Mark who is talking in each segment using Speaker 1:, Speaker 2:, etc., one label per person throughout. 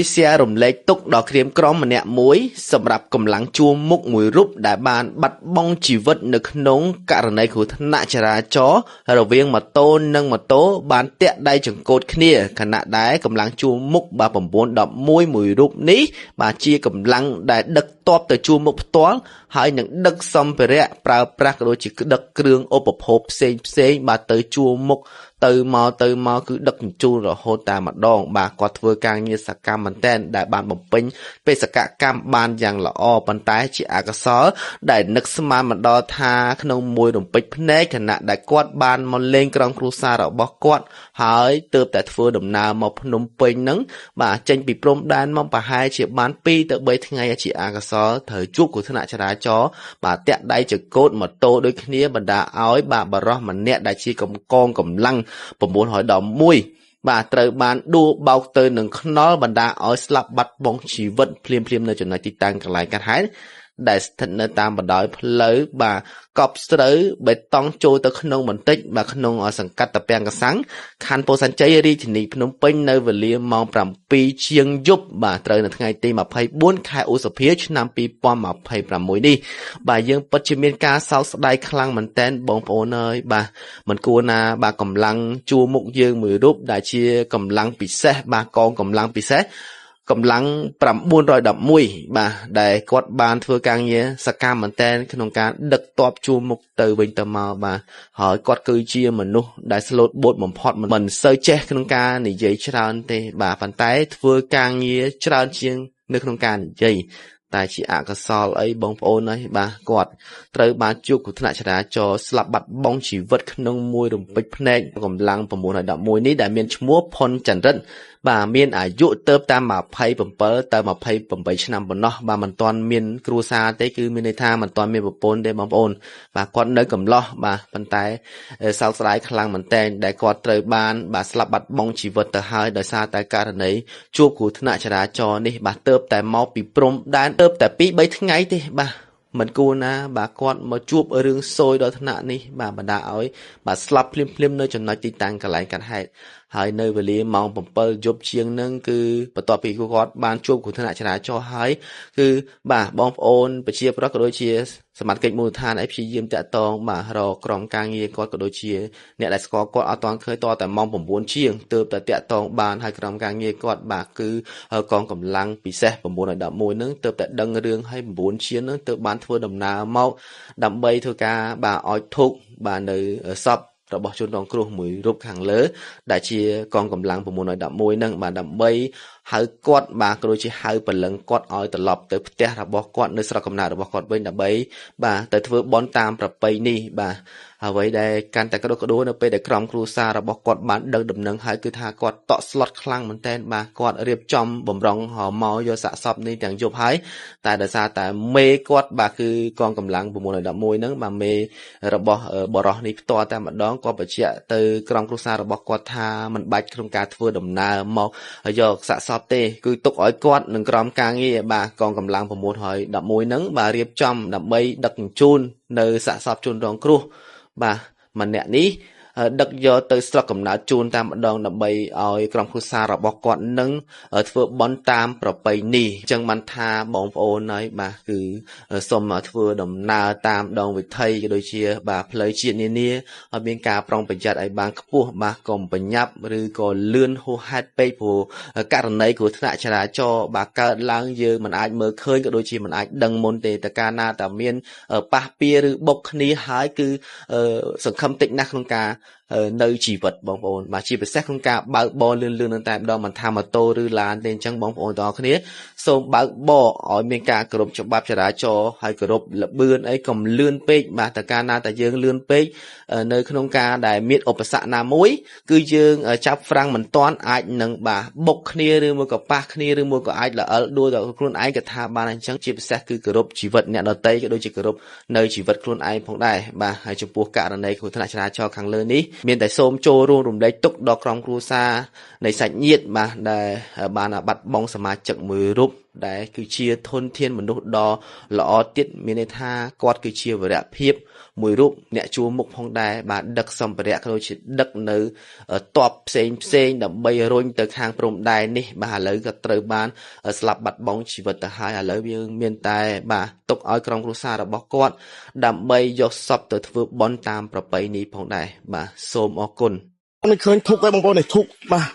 Speaker 1: share រំលែកទុកដល់ក្រៀមក្រំម្នាក់មួយសម្រាប់កម្លាំងជួរមុខមួយរូបដែលបានបាត់បង់ជីវិតនៅក្នុងករណីគ្រោះថ្នាក់ចរាចរណ៍រវាងម៉ូតូនិងម៉ូតូបានទាក់ដៃចង្កូតគ្នាខណៈដែលកម្លាំងជួរមុខបាទ911មួយរូបនេះបាទជាកម្លាំងដែលដឹកទ័ពទៅជួរមុខផ្ទាល់ហើយនឹងដឹកសម្ភារៈប្រើប្រាស់ក៏ដូចជាដឹកគ្រឿងឧបភោគផ្សេងផ្សេងបាទទៅជួរមុខទៅមកទៅមកគឺដឹកជញ្ជូនរហូតតែម្ដងបាទគាត់ធ្វើការងារសកម្មមែនទែនដែលបានបំពេញបេសកកម្មបានយ៉ាងល្អប៉ុន្តែជាអកុសលដែលនឹកស្មានមិនដល់ថាក្នុងមួយរំពេចភ្នែកខណៈដែលគាត់បានមកលេងក្រុមគ្រួសាររបស់គាត់ហើយទើបតែធ្វើដំណើរមកភ្នំពេញហ្នឹងបាទចេញពីព្រំដែនមកប្រហែលជាបាន2ទៅ3ថ្ងៃជាអកុសលត្រូវជួបគ្រោះថ្នាក់ចរាចរណ៍បាទតាក់ដៃចង្កូតម៉ូតូដូចគ្នាបណ្ដាឲ្យបាទបរោះម្នាក់ដែលជាកំកងកម្លាំង911បាទត្រូវបានដួលបោកទៅនឹងខ្នល់បណ្ដាឲ្យស្លាប់បាត់បង់ជីវិតភ្លាមៗនៅចំណុចទីតាំងកន្លែងកាត់ហេតុដែលស្ថិតនៅតាមបណ្ដោយផ្លូវបាទកប់ស្រូវបេតុងចូលទៅក្នុងបន្តិចបាទក្នុងសង្កាត់តាពាំងកសាំងខណ្ឌពោធិ៍សែនជ័យរាជធានីភ្នំពេញនៅវេលាម៉ោង7ជាងយប់បាទត្រូវនៅថ្ងៃទី24ខែឧសភាឆ្នាំ2026នេះបាទយើងពិតជាមានការសោកស្ដាយខ្លាំងមែនទែនបងប្អូនអើយបាទមិនគួរណាបាទកម្លាំងជួរមុខយើងមួយរូបដែលជាកម្លាំងពិសេសបាទកងកម្លាំងពិសេសកម្លាំង911បាទដែលគាត់បានធ្វើការងារសកម្មមែនទែនក្នុងការដឹកទ័ពជួរមុខទៅវិញទៅមកបាទហើយគាត់គឺជាមនុស្សដែលស្លូតបូតបំផុតមិនសូវចេះក្នុងការនិយាយច្រើនទេបាទប៉ុន្តែធ្វើការងារច្រើនជាងនៅក្នុងការនិយាយតែជាអកុសលអីបងប្អូនអើយបាទគាត់ត្រូវបានជួបគ្រោះថ្នាក់ចរាចរណ៍ស្លាប់បាត់បង់ជីវិតក្នុងមួយរំពេចភ្នែកកម្លាំង911នេះដែលមានឈ្មោះផុនចន្រិទ្ធបាទមានអាយុទៅតាម27ទៅ28ឆ្នាំប៉ុណ្ណោះបាទមិនទាន់មានគ្រួសារទេគឺមានន័យថាមិនទាន់មានប្រពន្ធទេបងប្អូនបាទគាត់នៅកំឡោះបាទប៉ុន្តែសោកស្ដាយខ្លាំងមែនទែនដែលគាត់ត្រូវបានបាទស្លាប់បាត់បង់ជីវិតទៅហើយដោយសារតែករណីជួបគ្រោះថ្នាក់ចរាចរណ៍នេះបាទទៅតែមកពីព្រំដែនទៅតែ2 3ថ្ងៃទេបាទមិនគួរណាបាទគាត់មកជួបរឿងសួយដល់ថ្នាក់នេះបាទបណ្ដាឲ្យបាទស្លាប់ភ្លាមៗនៅចំណុចទីតាំងកន្លែងកាត់ហេតុហើយនៅវេលាម៉ោង7យប់ជាងនឹងគឺបន្ទាប់ពីគាត់បានជួបគ្រោះថ្នាក់ចរាចរណ៍ហើយគឺបាទបងប្អូនប្រជាប្រដ្ឋក៏ដូចជាសមត្ថកិច្ចមូលដ្ឋានឲ្យព្យាយាមតាក់ទងបាទរកក្រុមការងារគាត់ក៏ដូចជាអ្នកដែលស្គាល់គាត់អត់ទាន់ឃើញតតែម៉ោង9ជាងទើបតែតាក់ទងបានហើយក្រុមការងារគាត់បាទគឺកងកម្លាំងពិសេស911នឹងទើបតែដឹងរឿងហើយ9ជាងនឹងទើបបានធ្វើដំណើរមកដើម្បីធ្វើការបាទឲ្យធុកបាទនៅសពរបស់ជនរងគ្រោះមួយរូបខាងលើដែលជាកងកម្លាំង911នឹងបាទដើម្បីហៅគាត់បាទក៏ដូចជាហៅព្រលឹងគាត់ឲ្យត្រឡប់ទៅផ្ទះរបស់គាត់នៅស្រុកកំណើតរបស់គាត់វិញដើម្បីបាទទៅធ្វើបុណ្យតាមប្រពៃណីបាទអ្វីដែលកាន់តែក្តុកក្តួលនៅពេលដែលក្រុមគ្រួសាររបស់គាត់បានដឹងដំណឹងហើយគឺថាគាត់តក់ស្លុតខ្លាំងមែនទែនបាទគាត់រៀបចំបំរុងមកយកសាកសពនេះទាំងយប់ហើយតែដោយសារតែមេគាត់បាទគឺកងកម្លាំង911ហ្នឹងបាទមេរបស់បរោះនេះផ្ទាល់តែម្ដងគាត់បញ្ជាក់ទៅក្រុមគ្រួសាររបស់គាត់ថាមិនបាច់ក្នុងការធ្វើដំណើរមកយកសាកសពទេគឺទុកឲ្យគាត់នឹងក្រុមការងារបាទកងកម្លាំង911ហ្នឹងបាទរៀបចំដើម្បីដឹកជញ្ជូននៅសាកសពជនរងគ្រោះបាទម្នាក់នេះដឹកយកទៅស្រុកកំណើតជូនតាមម្ដងដើម្បីឲ្យក្រុមគ្រួសាររបស់គាត់នឹងធ្វើបុណ្យតាមប្រពៃណីអញ្ចឹងបានថាបងប្អូនហើយបាទគឺសូមធ្វើដំណើរតាមដងវិថីក៏ដូចជាបាទផ្លូវជាតិនានាឲ្យមានការប្រុងប្រយ័ត្នឲ្យបានខ្ពស់បាទកុំប្រញាប់ឬក៏លឿនហួសហេតុពេកព្រោះករណីគ្រោះថ្នាក់ចរាចរណ៍បាទកើតឡើងយើងមិនអាចមើលឃើញក៏ដូចជាមិនអាចដឹងមុនទេតែកាលណាតែមានប៉ះពាឬបុកគ្នាហើយគឺសង្ឃឹមតិចណាស់ក្នុងការនៅជីវិតបងប្អូនបាទជាពិសេសក្នុងការបើកបរលឿនៗនឹងតែម្ដងមិនថាម៉ូតូឬឡានទេអញ្ចឹងបងប្អូនទាំងអស់គ្នាសូមបើកបរឲ្យមានការគោរពច្បាប់ចរាចរណ៍ហើយគោរពលបឿនអីកុំលឿនពេកបាទតែកាលណាតែយើងលឿនពេកនៅក្នុងការដែលមានឧបសគ្គណាមួយគឺយើងចាប់ហ្វ្រាំងមិនទាន់អាចនឹងបាទបុកគ្នាឬមួយក៏ប៉ះគ្នាឬមួយក៏អាចល្អិលដួលដល់ខ្លួនឯងក៏ថាបានអញ្ចឹងជាពិសេសគឺគោរពជីវិតអ្នកដទៃក៏ដូចជាគោរពនៅជីវិតខ្លួនឯងផងដែរបាទហើយចំពោះករណីគ្រោះថ្នាក់ចរាចរណ៍ខាងលើនេះមានតែសូមចូលរួមរំលែកទុក្ខដល់ក្រុមគ្រួសារនៃសាច់ញាតិបាទដែលបានបាត់បង់សមាជិកមួយរូប ដែលគឺជាធនធានមនុស្សដ៏ល្អទៀតមានន័យថាគាត់គឺជាវរភាពមួយរូបអ្នកជួរមុខផងដែរបាទដឹកសម្ភារៈក៏ដូចជាដឹកនៅតបផ្សេងផ្សេងដើម្បីរុញទៅខាងព្រំដែននេះបាទឥឡូវក៏ត្រូវបានស្លាប់បាត់បង់ជីវិតទៅហើយឥឡូវយើងមានតែបាទទុកឲ្យក្រុមគ្រួសាររបស់គាត់ដើម្បីយកសពទៅធ្វើបុណ្យតាមប្រពៃណីផងដែរបាទសូមអរគុណ
Speaker 2: នេះឃើញធុកហើយបងប្អូននេះធុកបាទ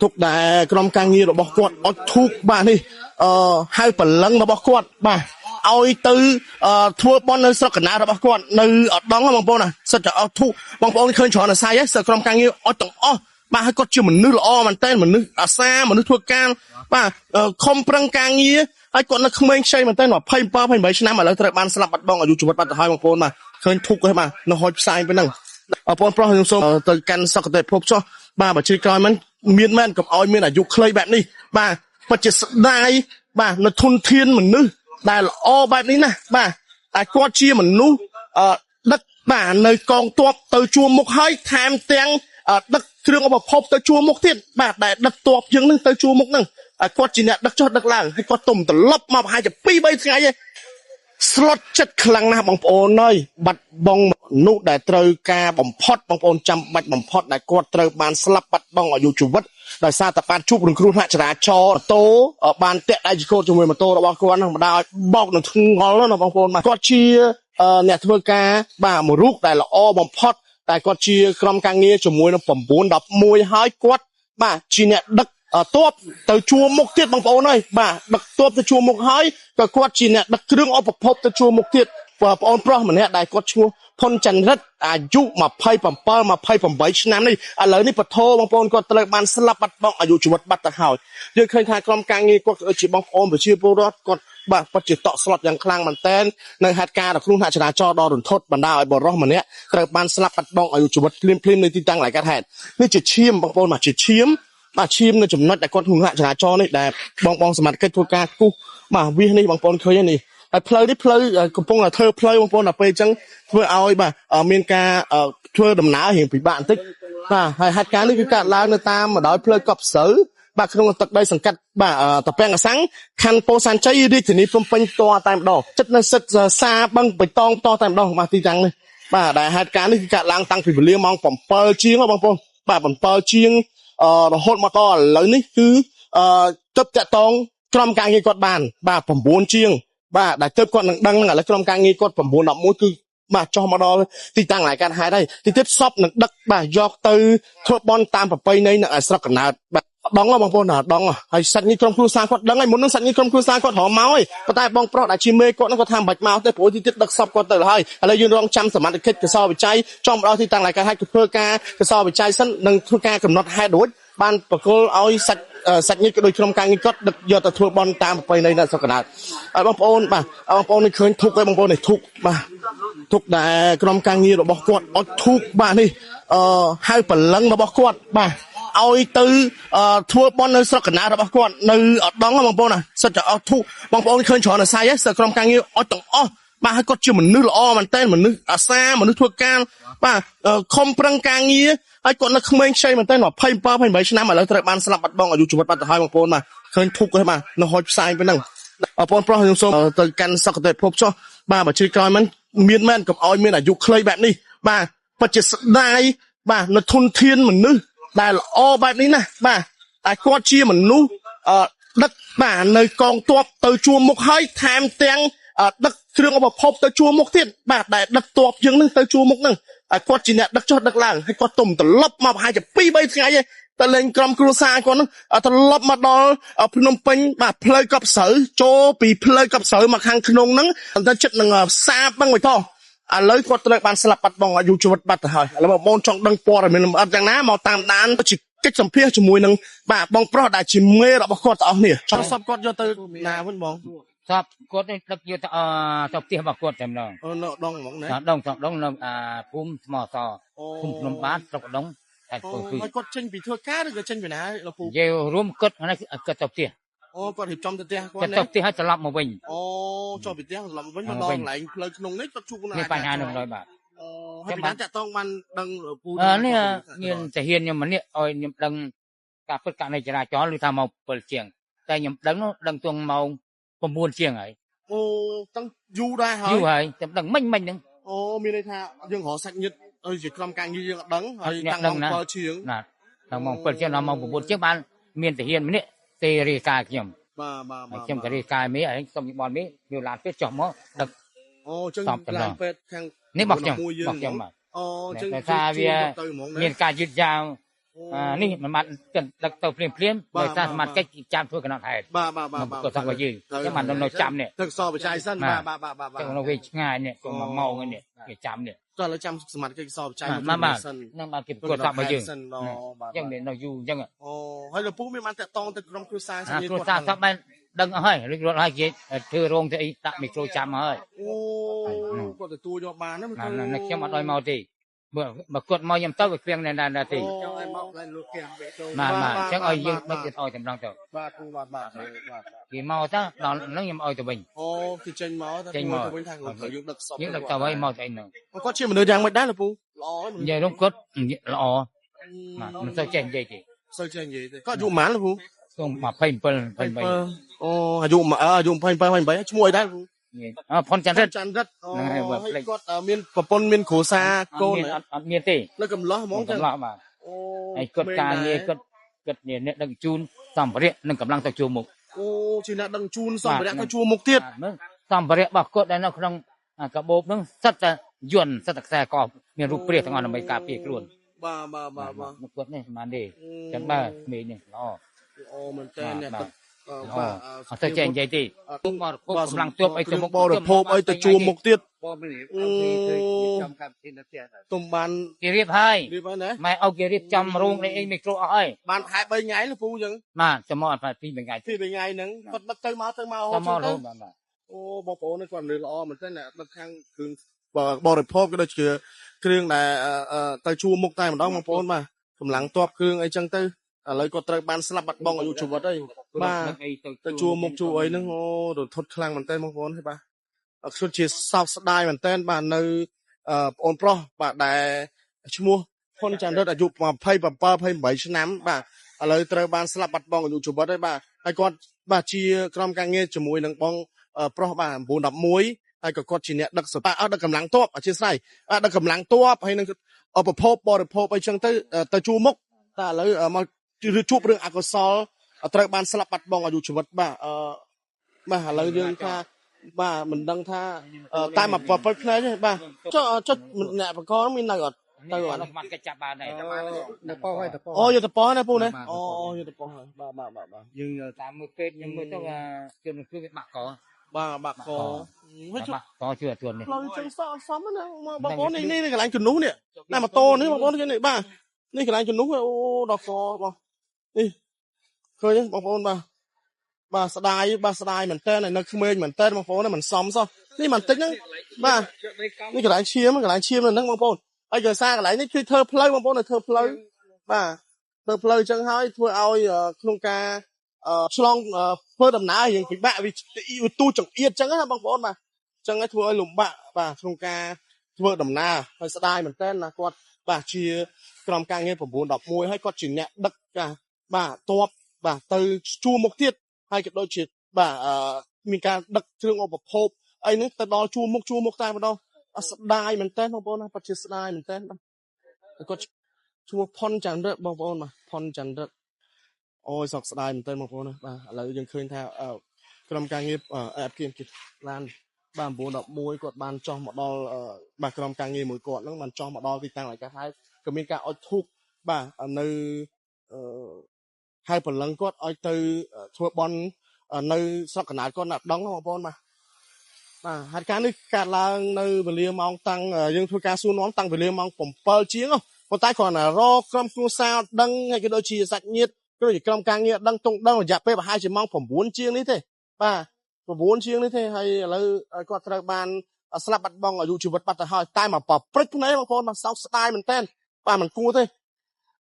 Speaker 2: ធុកដែលក្រុមការងាររបស់គាត់អត់ធុកបាទនេះហៅព្រលឹងរបស់គាត់បាទឲ្យទៅធ្វើបន់នៅស្រុកកណ្ដាលរបស់គាត់នៅអដងបងប្អូនណាសិតតែអត់ធុកបងប្អូនឃើញច្រើនអាស័យហ្នឹងសិតក្រុមការងារអត់ទាំងអស់បាទហើយគាត់ជាមនុស្សល្អមែនតើមនុស្សអាសាមនុស្សធ្វើការបាទខំប្រឹងការងារហើយគាត់នៅក្មេងខ្ចីមែនតើ27 28ឆ្នាំឥឡូវត្រូវបានស្លាប់បាត់បង់អាយុជីវិតបាត់ទៅហើយបងប្អូនបាទឃើញធុកហើយបាទនៅហុចផ្សាយប៉ុណ្ណឹងបងប្អូនប្រុសខ្ញុំសូមទៅកាន់សុគតិភពចុះបាទបើជឿក្រោយមិនមានមែនកុំឲ្យមានអាយុខ្លីបែបនេះបាទពិតជាស្ដាយបាទនៅធនធានមនុស្សដែលល្អបែបនេះណាបាទតែគាត់ជាមនុស្សដឹកបាទនៅកងទ័ពទៅជួរមុខហើយថែមទាំងដឹកគ្រឿងឧបភោគទៅជួរមុខទៀតបាទដែលដឹកទ័ពយើងនឹងទៅជួរមុខនឹងគាត់ជាអ្នកដឹកចុះដឹកឡើងហើយគាត់ទុំត្រឡប់មកប្រហែលជា2 3ថ្ងៃឯងស្លុតចិត្តខ្លាំងណាស់បងប្អូនអើយបាត់បង់មនុស្សដែលត្រូវការបំផុតបងប្អូនចាំបាច់បំផុតដែលគាត់ត្រូវបានស្លាប់បាត់បង់អាយុជីវិតដោយសារតែបានជួបនឹងគ្រោះថ្នាក់ចរាចរណ៍ម៉ូតូបានតាក់ដៃចកោតជាមួយម៉ូតូរបស់គាត់ហ្នឹងម្ដងឲ្យបោកនឹងធ្ងល់ណាបងប្អូនបាទគាត់ជាអ្នកធ្វើការបាទមួយរូបដែលល្អបំផុតតែគាត់ជាក្រុមការងារជាមួយនឹង911ហើយគាត់បាទជាអ្នកដឹកទ័ពទៅជួរមុខទៀតបងប្អូនអើយបាទដឹកទ័ពទៅជួរមុខហើយក៏គាត់ជាអ្នកដឹកគ្រឿងឧបភោគទៅជួរមុខទៀតបងប្អូនប្រុសម្នាក់ដែលគាត់ឈ្មោះផុនចន្ទរិទ្ធអាយុ27 28ឆ្នាំនេះឥឡូវនេះពធបងប្អូនគាត់ត្រូវបានស្លាប់បាត់បង់អាយុជីវិតបាត់ទៅហើយយើងឃើញថាក្រុមការងារគាត់ជាបងប្អូនប្រជាពលរដ្ឋគាត់បាទពិតជាតក់ស្លុតយ៉ាងខ្លាំងមែនទែននៅហេតុការណ៍ដ៏គ្រោះថ្នាក់ចរាចរណ៍ដ៏រន្ធត់បណ្ដាលឲ្យបុរសម្នាក់ត្រូវបានស្លាប់បាត់បង់អាយុជីវិតភ្លាមៗនៅទីតាំងកន្លែងកើតហេតុនេះជាឈាមបងប្អូនបាទជាឈាមបាទឈាមនៅចំណុចដែលគាត់គ្រោះថ្នាក់ចរាចរណ៍នេះដែលបងសមត្ថកិច្ចធ្វើការគូសបាទវាសនេះបងប្អូនឃើញហើយនេះហើយផ្លូវនេះផ្លូវកំពុងតែធ្វើផ្លូវបងប្អូនដល់ពេលអញ្ចឹងធ្វើឲ្យបាទមានការធ្វើដំណើររៀងពិបាកបន្តិចបាទហើយហេតុការណ៍នេះគឺកើតឡើងនៅតាមបណ្ដោយផ្លូវកប់ស្រូវបាទក្នុងទឹកដីសង្កាត់បាទតពាំងអាសាំងខណ្ឌពោធិ៍សែនជ័យរាជធានីភ្នំពេញផ្ទាល់តែម្ដងចិត្តនៅសិទ្ធសាបឹងបៃតងផ្ទាល់តែម្ដងបាទទីតាំងនេះបាទដែលហេតុការណ៍នេះគឺកើតឡើងតាំងពីវេលាម៉ោង7ជាងបងប្អូនបាទ7ជាងរហូតមកដល់ឥឡូវនេះគឺទើបតាក់តងក្រុមការងារគាត់បានបាទ9ជាងបាទដែលទើបគាត់នឹងដឹងហ្នឹងឥឡូវក្រុមការងារគាត់9 11គឺបាទចុះមកដល់ទីតាំងកន្លែងកើតហេតុហើយទីទៀតសពនឹងដឹកបាទយកទៅធ្វើបន់តាមប្រពៃណីនៅឯស្រុកកណ្ណើតបាទដងបងប្អូនដងហើយសាច់នេះក្រុមគ្រួសារគាត់ដឹងហើយមុននឹងសាច់នេះក្រុមគ្រួសារគាត់រមមកហើយប៉ុន្តែបងប្រុសដែលជាមេគាត់នឹងគាត់ថាមិនបាច់មកទេព្រោះទីទៀតដឹកសពគាត់ទៅហើយឥឡូវយើងរងចាំសមត្ថកិច្ចកសលវិច័យចង់មកដល់ទីតាំងកន្លែងកើតហេតុគឺធ្វើការកសលវិច័យសិននិងធ្វើការកំណត់ហេតុរួចបានបកគលឲ្យសាច់នេះក៏ដូចក្រុមការងារគាត់ដឹកយកទៅធ្វើបន់តាមប្រពៃណីនៅស្រុកកណ្ដាលហើយបងប្អូនបាទបងប្អូននេះឃើញធុកហើយបងប្អូននេះធុកបាទធុកដែលក្រុមការងាររបស់គាត់អត់ធុកបាទនេះហៅព្រលឹងរបស់គាត់បាទឲ្យទៅធ្វើបន់នៅស្រុកកណ្ដាលរបស់គាត់នៅអដងបងប្អូនណាសិតតែអត់ធុកបងប្អូនឃើញច្រើនអាស័យហ្នឹងសិតក្រុមការងារអត់ទាំងអស់បាទហើយគាត់ជាមនុស្សល្អមែនតើមនុស្សអាសាមនុស្សធ្វើការបាទខំប្រឹងការងារហើយគាត់នៅក្មេងខ្ចីមែនតើ27 28ឆ្នាំឥឡូវត្រូវបានស្លាប់បាត់បង់អាយុជីវិតបាត់ទៅហើយបងប្អូនបាទឃើញធុកហើយបាទនៅហុចផ្សាយប៉ុណ្ណឹងបងប្អូនប្រុសខ្ញុំសូមទៅកាន់សុគតិភពចុះបាទបើជឿក្រោយមិនមានមែនកុំឲ្យមានអាយុខ្លីបែបនេះបាទពិតជាស្ដាយបាទនៅធនធានមនុស្សដែលល្អបែបនេះណាបាទតែគាត់ជាមនុស្សដឹកបាទនៅកងទ័ពទៅជួរមុខហើយថែមទាំងដឹកគ្រឿងឧបភោគទៅជួរមុខទៀតបាទដែលដឹកទ័ពយើងនឹងទៅជួរមុខនឹងគាត់ជាអ្នកដឹកចុះដឹកឡើងហើយគាត់ទុំត្រឡប់មកប្រហែលជា2 3ថ្ងៃឯងទៅលេងក្រុមគ្រួសារគាត់នឹងត្រឡប់មកដល់ភ្នំពេញបាទផ្លូវកប់ស្រូវចូលពីផ្លូវកប់ស្រូវមកខាងក្នុងហ្នឹងទៅចិត្តនឹងផ្សារបឹងបៃតងឥឡូវគាត់ត្រូវបានស្លាប់បាត់បង់អាយុជីវិតបាត់ទៅហើយឥឡូវបងប្អូនចង់ដឹងព័ត៌មានលម្អិតយ៉ាងណាមកតាមដានជាកិច្ចសម្ភាសជាមួយនឹងបាទបងប្រុសដែលជាមេរបស់គាត់ទាំងអស់គ្នាចង់សពគាត់យកទៅណាវិញបង
Speaker 3: សពគាត់នេះដឹកយកទៅទៅផ្ទះរបស់គាត់តែម្ដង
Speaker 2: នៅដងហ្មងណា
Speaker 3: ដងដងនៅភូមិថ្មសភូមិភ្នំបាតស្រុកដងខេត្តពោធិ៍
Speaker 2: ហើយគាត់ចេញពីធ្វើការឬក៏ចេញពីណាលោកពូ
Speaker 3: និយាយរួមគាត់នេះគាត់ទៅផ្ទះ
Speaker 2: អូគាត់រៀបចំទៅផ្ទះគាត់
Speaker 3: ទៅផ្ទះហើយត្រឡប់មកវិញ
Speaker 2: អូចុះពីផ្ទះត្រឡប់មកវិញមកដល់កន្លែងផ្លូវក្នុងនេះគាត់ជួប
Speaker 3: នេះបញ្ហានោះហើយបាទ
Speaker 2: អូហើយពីណាតាក់តងបានដឹងពូ
Speaker 3: នេះមានទាហានខ្ញុំម្នាក់ឲ្យខ្ញុំដឹងការពិតករណីចរាចរណ៍ឬថាមក7ជាង តែខ្ញុំដឹងនោះដឹងទងម៉ោង9ជាងហើយ
Speaker 2: អូតាំងយូរដែរហើយ
Speaker 3: យូរហើយតែដឹងមិញមិញហ្នឹង
Speaker 2: អូមានន័យថាយើងរកសាច់ញាតិឲ្យជាក្រុមការងារយើងអត់ដឹងហើយតាំងម៉ោង7ជាង
Speaker 3: ណាដល់ម៉ោង7ជាងដល់ម៉ោង9ជាងបានមានទាហានម្នាក់ទេរាយការណ៍ខ្ញុំ
Speaker 2: បាទបាទ
Speaker 3: ហើយខ្ញុំក៏រាយការណ៍មេហើយសុំយោបល់មេយកឡានពេទ្យចុះមកដឹក
Speaker 2: អូអញ្ចឹងឡានពេទ្យខាង
Speaker 3: នេះរបស់ខ្ញុំរបស់ខ្ញុំបាទ
Speaker 2: អូអញ្ចឹង
Speaker 3: តែថាវាមានការយឺតយ៉ាវនេះមិនបានដឹកទៅភ្លាមភ្លាមដោយសារសមត្ថកិច្ចចាំធ្វើកំណត់ហេតុ
Speaker 2: បាទបាទបាទបាទ
Speaker 3: ក៏ថារបស់យើងចឹងបាននៅចាំនេះ
Speaker 2: ទឹកសបច្ច័យសិនបាទបាទបាទបាទ
Speaker 3: ចឹងនៅវាឆ្ងាយនេះក៏1ម៉ោងនេះគេចាំនេះ
Speaker 2: តោះឥឡូវចាំសមត្ថកិច្ចសបច្ច័យ
Speaker 3: សិននឹងបានគេប្រកួតសពរបស់យើង
Speaker 2: បាទ
Speaker 3: ចឹងមាននៅយូរអញ្ចឹង
Speaker 2: អូហើយលោកពូមានបានតាក់តងទៅក្រុមគ្រួសារ
Speaker 3: សាគ្រួសារសពបានដឹងអស់ហើយរួចរាល់ហើយគេធ្វើរោងធ្វើអីដាក់មីក្រូចាំហើយ
Speaker 2: អូគាត់ទទួលយកបានណា
Speaker 3: ណាខ្ញុំអត់ឲ្យមកទេបើគាត់មកខ្ញុំទៅវាគ្រៀងណែណាទេ
Speaker 4: ចង់ឲ្យមកឡើងលោកគេបេចូល
Speaker 3: បាទបាទអញ្ចឹងឲ្យយើងដឹកគេឲ្យតម្រង់ទៅ
Speaker 2: បាទគូបាទបាទបាទ
Speaker 3: គេមកទៅដល់ហ្នឹងខ្ញុំឲ្យទៅវិញ
Speaker 2: អូគេចេញមកទៅទៅវិញថាត្រូវយើងដឹកសព
Speaker 3: យើងដឹកទៅហើយមកទៅអីហ្នឹង
Speaker 2: គាត់ជាមនុស្សយ៉ាងម៉េចដែរលោកពូល្អ
Speaker 3: និយាយរំគាត់ល្អបាទមិនសូវចេះនិយាយទេ
Speaker 2: សូវចេះនិយាយទេគាត់អាយុប៉ុន្មានលោកពូ
Speaker 3: សូម27 28
Speaker 2: អូអាយុ27 28ឈ្មោះអីដែរពូ
Speaker 3: អផុនចន្ទរិទ្ធ
Speaker 2: ចន្ទរិទ្ធអូហើយគាត់មានប្រពន្ធមានគ្រួសារកូន
Speaker 3: អត់មានទេ
Speaker 2: នៅកំឡោះហ្មង
Speaker 3: កំឡោះបាទ
Speaker 2: អូ
Speaker 3: ហើយគាត់ការងារគាត់គាត់អ្នកដឹកជូនសម្ភារៈនិងកម្លាំងទៅជួរមុខ
Speaker 2: អូជាអ្នកដឹកជូនសម្ភារៈទៅជួរមុខទៀត
Speaker 3: មើលសម្ភារៈរបស់គាត់ដែលនៅក្នុងកាបូបហ្នឹងសិតតែយន្តសិតតែខ្សែកមានរូបព្រះទាំងអស់ដើម្បីការពារខ្លួន
Speaker 2: បាទបាទបាទបាទ
Speaker 3: គាត់នេះមិនទេចឹងបាទក្មេងនេះល្អ
Speaker 2: ល្អមែនតើអ្នក
Speaker 3: បាទអត់ទៅចេះនិយាយទេបរិភោគកម្លាំងទ័ពអីទៅមុខ
Speaker 2: បរិភោគអីទៅជួរមុខទៀត
Speaker 4: បងនេះគេធ្វើចំកម្មវិធីនៅផ្ទះ
Speaker 2: ទុំបាន
Speaker 3: គេរៀបហើយ
Speaker 2: រៀបហើយណា
Speaker 3: ម៉ែឪគេរៀបចំរោងអីមីក្រូអស់ហើយ
Speaker 2: បានខែ3ថ្ងៃលោកពូអញ្ចឹង
Speaker 3: បាទចាំមកអត់2 3ថ្ងៃ
Speaker 2: 2 3ថ្ងៃហ្នឹងគាត់ដឹកទៅមកទៅមក
Speaker 3: ទៅមករហូតបាទ
Speaker 2: អូបងប្អូននេះគាត់ល្អមែនទែនដឹកខាងគ្រឿងបរិភោគក៏ដូចជាគ្រឿងដែលទៅជួរមុខតែម្ដងបងប្អូនបាទកម្លាំងទ័ពគ្រឿងអីចឹងទៅឥឡូវគាត់ត្រូវបានស្លាប់បាត់បង់អាយុជីវិតហើយបាទទៅជួរមុខជួរអីហ្នឹងអូរន្ធត់ខ្លាំងមែនទែនបងប្អូនបាទខ្ញុំជាសោកស្ដាយមែនទែនបាទនៅបងប្រុសបាទដែលឈ្មោះហ៊ុនចន្ទរិទ្ធអាយុ27 28ឆ្នាំបាទឥឡូវត្រូវបានស្លាប់បាត់បង់អាយុជីវិតហើយបាទហើយគាត់បាទជាក្រុមការងារជាមួយនឹងបងប្រុសបាទ911ហើយក៏គាត់ជាអ្នកដឹកសបាអត់ដឹកកម្លាំងទ័ពអធិស្ឋានបាទដឹកកម្លាំងទ័ពហើយនឹងឧបភោគបរិភោគអីចឹងទៅទៅជួរមុខតែឥឡូវមកជួបរឿងអកុសលត្រូវបានស្លាប់បាត់បង់អាយុជីវិតបាទបាទឥឡូវយើងថាបាទមិនដឹងថាតែមកប្រពន្ធភ្នែកទេបាទចុះចុះអ្នកបកមាននៅអត់
Speaker 3: ទៅអត់បានកិច្ចចាប់បានដែរ
Speaker 4: នៅប៉ោះហើយទៅប៉ោះ
Speaker 2: អូយកទៅប៉ោះណាពូណាអូយកទៅប៉ោះហើយបាទបាទបាទបាទ
Speaker 4: យើង
Speaker 3: តាមមើលពេទ្យខ្ញុំមើលទៅជឿនគឺវាបាក់ក
Speaker 2: បាទបាក់ក
Speaker 3: បាក់កជឿអត់ជួននេះ
Speaker 2: ផ្លូវចឹងសក់សមណាបងប្អូននេះនេះកន្លែងជំនុះនេះណាម៉ូតូនេះបងប្អូននេះបាទនេះកន្លែងជំនុះអូដល់កបងនេះឃើញទេបងប្អូនបាទបាទស្ដាយបាទស្ដាយមែនតើនៅក្មេងមែនតើបងប្អូនមិនសមសោះនេះមិនតិចហ្នឹងបាទនេះកន្លែងឈាមកន្លែងឈាមនៅហ្នឹងបងប្អូនហើយគេសារកន្លែងនេះគឺធ្វើផ្លូវបងប្អូនធ្វើផ្លូវបាទធ្វើផ្លូវអញ្ចឹងហើយធ្វើឲ្យក្នុងការឆ្លងធ្វើដំណើររៀងពិបាកវាទូចង្អៀតអញ្ចឹងណាបងប្អូនបាទអញ្ចឹងហើយធ្វើឲ្យលំបាកបាទក្នុងការធ្វើដំណើរហើយស្ដាយមែនតើណាគាត់បាទជាក្រុមការងារ911ហើយគាត់ជាអ្នកដឹកបាទតបបាទទៅជួរមុខទៀតហើយក៏ដូចជាបាទមានការដឹកគ្រឿងឧបភោគអីហ្នឹងទៅដល់ជួរមុខជួរមុខតែម្ដងស្ដាយមែនតើបងប្អូនណាពិតជាស្ដាយមែនតើបាទគាត់ឈ្មោះផុនចន្ទរិទ្ធបងប្អូនបាទផុនចន្ទរិទ្ធអូយសោកស្ដាយមែនតើបងប្អូនណាបាទឥឡូវយើងឃើញថាក្រុមការងារអេបគៀមគិតឡានបាទ911គាត់បានចោះមកដល់បាទក្រុមការងារមួយគាត់ហ្នឹងបានចោះមកដល់ទីតាំងឯកាហើយក៏មានការអុជធូបបាទនៅហើយព្រលឹងគាត់ឲ្យទៅធ្វើបន់នៅស្រុកកណ្ដាលគាត់ណាត់ដងបងប្អូនបាទបាទហេតុការណ៍នេះកើតឡើងនៅវេលាម៉ោងតាំងយើងធ្វើការសួរនាំតាំងវេលាម៉ោង7ជាងប៉ុន្តែគ្រាន់តែរកក្រុមគ្រួសារដឹងហើយក៏ដូចជាសាច់ញាតិក៏ដូចជាក្រុមការងារដឹងតុងដឹងរយៈពេលប្រហែលជាម៉ោង9ជាងនេះទេបាទ9ជាងនេះទេហើយឥឡូវគាត់ត្រូវបានស្លាប់បាត់បង់អាយុជីវិតបាត់ទៅហើយតែមកប្រព្រឹត្តភ្នែកបងប្អូនបាទសោកស្ដាយមែនតើបាទមិនគួរទេ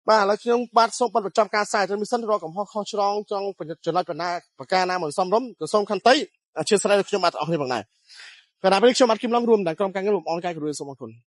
Speaker 2: បាទឥឡូវខ្ញុំបាទសូមបិទបញ្ចប់ការផ្សាយទៅមីសិនរកកំហុសខុសឆ្គងចង់ចំណុចបណ្ណាប្រការណាមួយសមរម្យក៏សូមខន្តីអធិស្ឋានខ្ញុំបាទអស់គ្នាផងដែរកណ្ដាលពេលនេះខ្ញុំបាទគឹមឡងរួមដល់ក្រុមការងារលំអរកាយគ្រួសូមអរគុណ។